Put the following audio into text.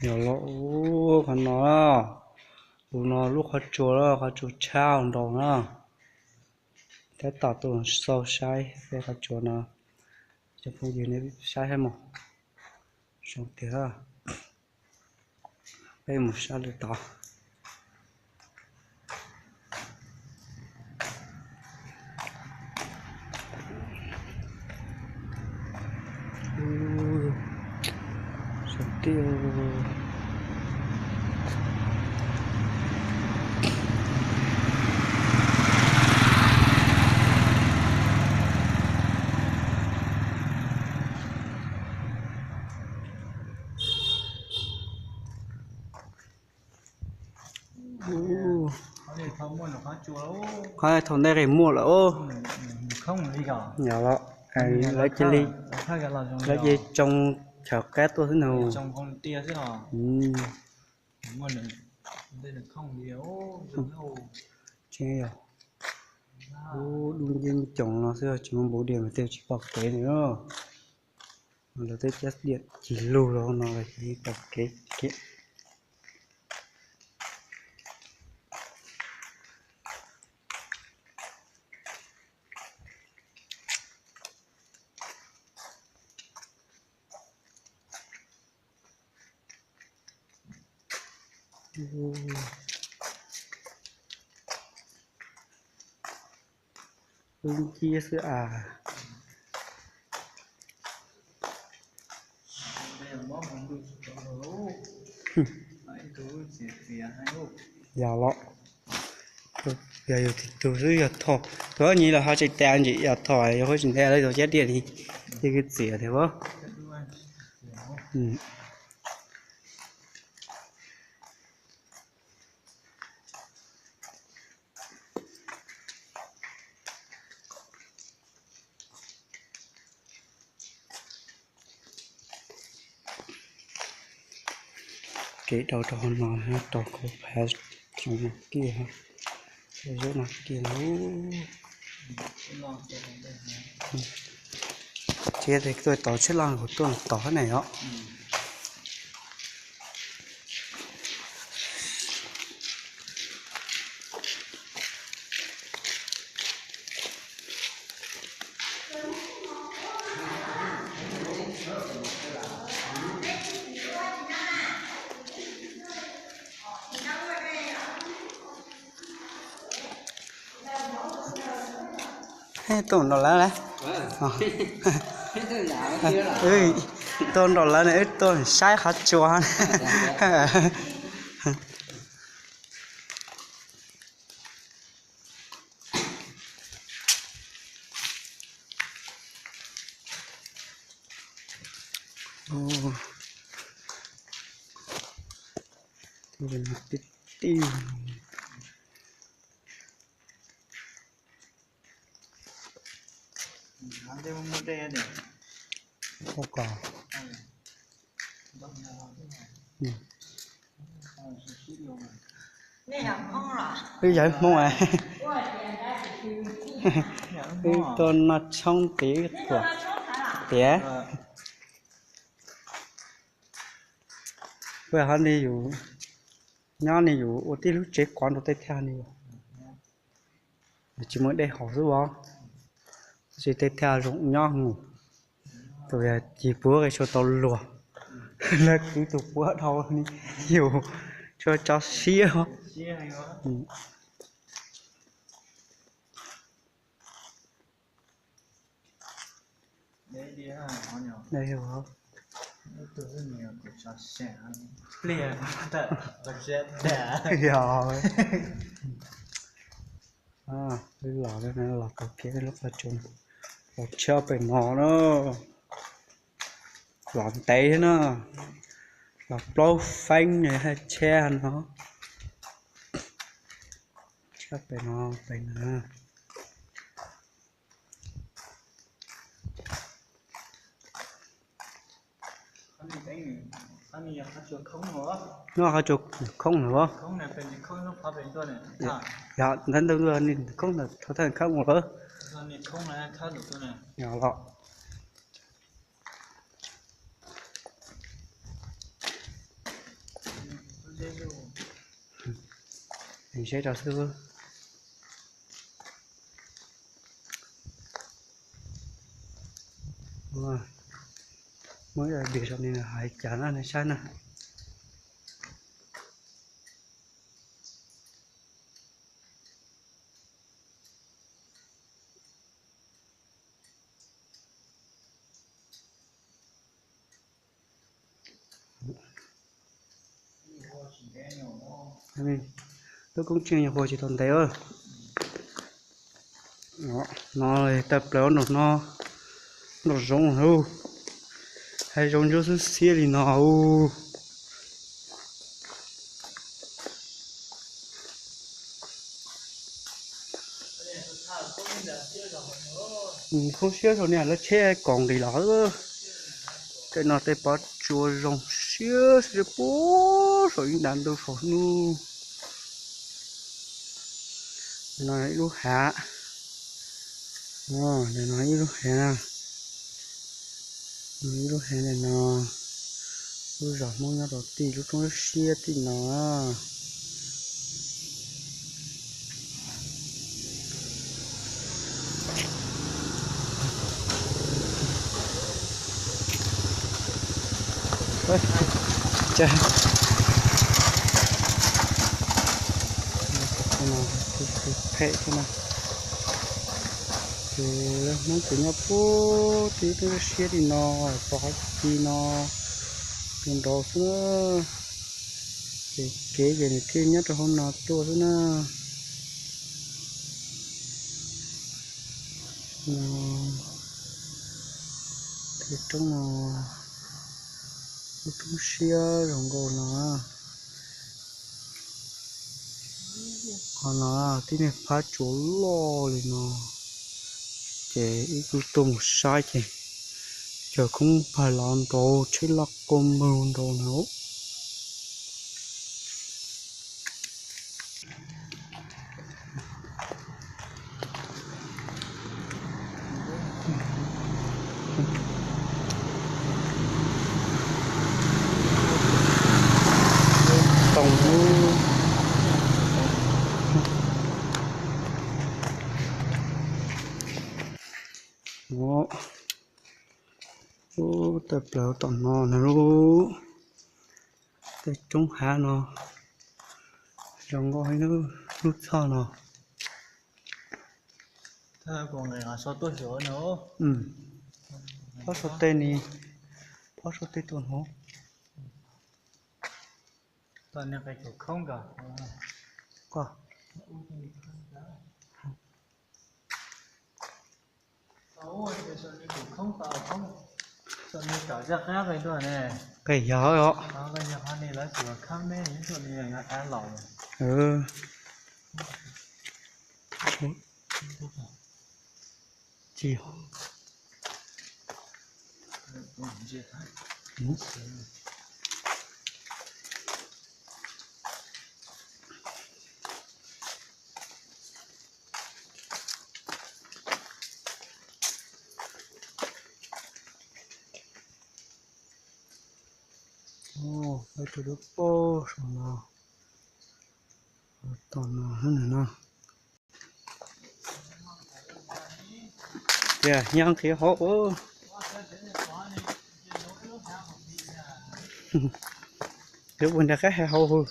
Yog los qhov no, tus no lub qhov tsua, qhov tsua tshab nraus na. Tab tom tuaj xauj saib peb qhov tsua no, cov phooj ywg nej saib saib mog. Zoo tiag. Peb mus sab lwm tod. Qhov thaum ntej qis muaj lawm os. Yog los, lawv cia li, lawv cia li tsoo chaw qab tuaj xwb nug. Tseeb yog, ub, dub nciab coos no xwb tsis muaj npaum diam mas tej tsis pom kev li. Lawv tej cab diam cig lug los no los tsis pom kev kiag. Ub, nciab xwb as. Yog los, yog yus tib tug xwb yog thaum, tus nyiv los ho tseem tas ntsim yog thaum yog huab tsis ntev lawv tus cab diam li, ces kwv txiv tias ub. Kev rau rau hauv no, rau khau phav tsoom no kiag, zaub no kiag. Tsis tuaj tod tsheb loj kuv tuaj tod ne os. Tuaj nrog lawv na. Tuaj nrog lawv na, wb tuaj saib qhov tsua. Tib tib. Ua kom. Wb yog Hmoob, wb tuaj noj tshoob tid, tuaj tiav. Ua ho ne yus nyob ne yus ua tib lub tsev quav rau tej thaj ne, tsis muaj dej haus xwb os. Tab sis tej thaj zoo nyob mus, tus yog cig puab qe sua tau luag, lawv kwv tus puab dhau ne yus tsuas tso siab. Yog, wb los, los tau kiag lub qhov tsua, los tsheb pem no na, los ntev thiab na, los plaub feeb ne tsheb no, tsheb pem no, pem no. No qhov tsua khoob na. Yog ntawd ntawd khoob ntawd thov thaj khoob mus lawm. Yog los. Saib rau xwb. Muab ib daim saum no hais cas na nej saib na. Lub koob tsheej nyuam qhuav tsis tau ntev. No tawg plaws nram no, nram zoov lawm. Hav zoov ntsuab xwb xiab li no. Khoob siab saum no lawv tsheb koom nqis los. Tej no tej pov tsuas zoo siab sib puag saum ib nta ntuj saum hnub. No ib lub hav, no ib lub hav na, ib lub hav no, lub zos Hmoob nyob rau tim lub roob siab tim no. Phem xwb na. Ces Hmoob ces nyob puag tim lub roob siab tim no, pov hav ci no, nrau nrau xwb na. Ces kev ces nws thiaj nyob rau hauv no tuaj xwb na. Tej roob no, lub roob siab zoo nkauj no. Qhov no tib neeg phab tsuas loj li no, ces ib tug tuaj mus saib ces cov khoob pag los nrau tsheb loj quaj mog nrau no. Tau lub, ub, tawg plaws tom no na lub, tej roob hav no zoo nkauj heev, lub txhoj no. Pob sau tej ni, pob sau tej tus no. Qe yog os. Tsis Tus dub paug saum no, tom no na. Tias nyob qhov hauv, yuav ua nra qab hauv hauv.